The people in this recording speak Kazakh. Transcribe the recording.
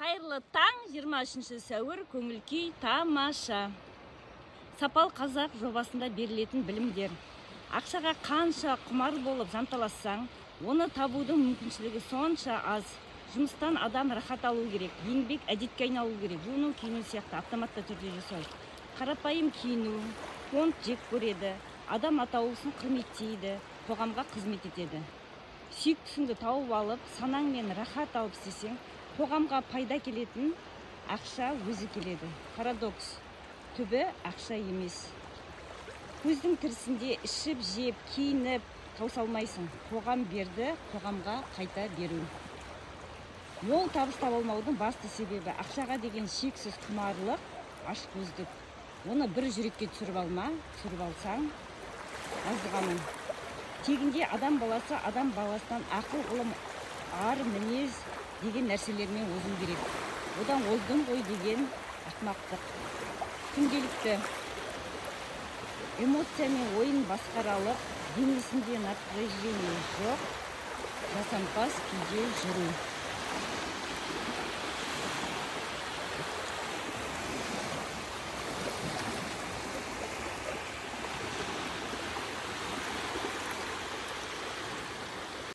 Қайырлы таң, 23 сәуір, көңіл күй тамаша. Сапал қазақ жобасында берілетін білімдер. Ақшаға қанша құмар болып жанталассаң, оны табудың мүмкіншілігі сонша аз. Жұмыстан адам рахат алу керек, еңбек әдетке айналу керек, жуыну, киіну сияқты автоматты түрде жасау. Қарапайым киіну, понт жек көреді, адам атаулысын құрметтейді, қоғамға қызмет етеді. Сүйіктісіңді тауып алып, санаңмен рахат алып істесең, қоғамға пайда келетін ақша өзі келеді. Парадокс. Түбі ақша емес. Көздің тірісінде ішіп, жеп, киініп, таусалмайсың. Қоғам берді, қоғамға қайта беру. Мол табыс таба алмаудың басты себебі ақшаға деген шексіз құмарлық, ашкөздік. Оны бір жүрекке түсіріп алма, түсіріп алсаң, азғаның. Тегінде адам баласы адам баласынан ақыл, ғылым, ар, мінез деген нәрселермен озу керек. Одан оздым ғой деген ақымақтық. Күнделікті эмоция мен ойын басқаралық, денесінде напряжение жоқ, жасампаз күйде жүру.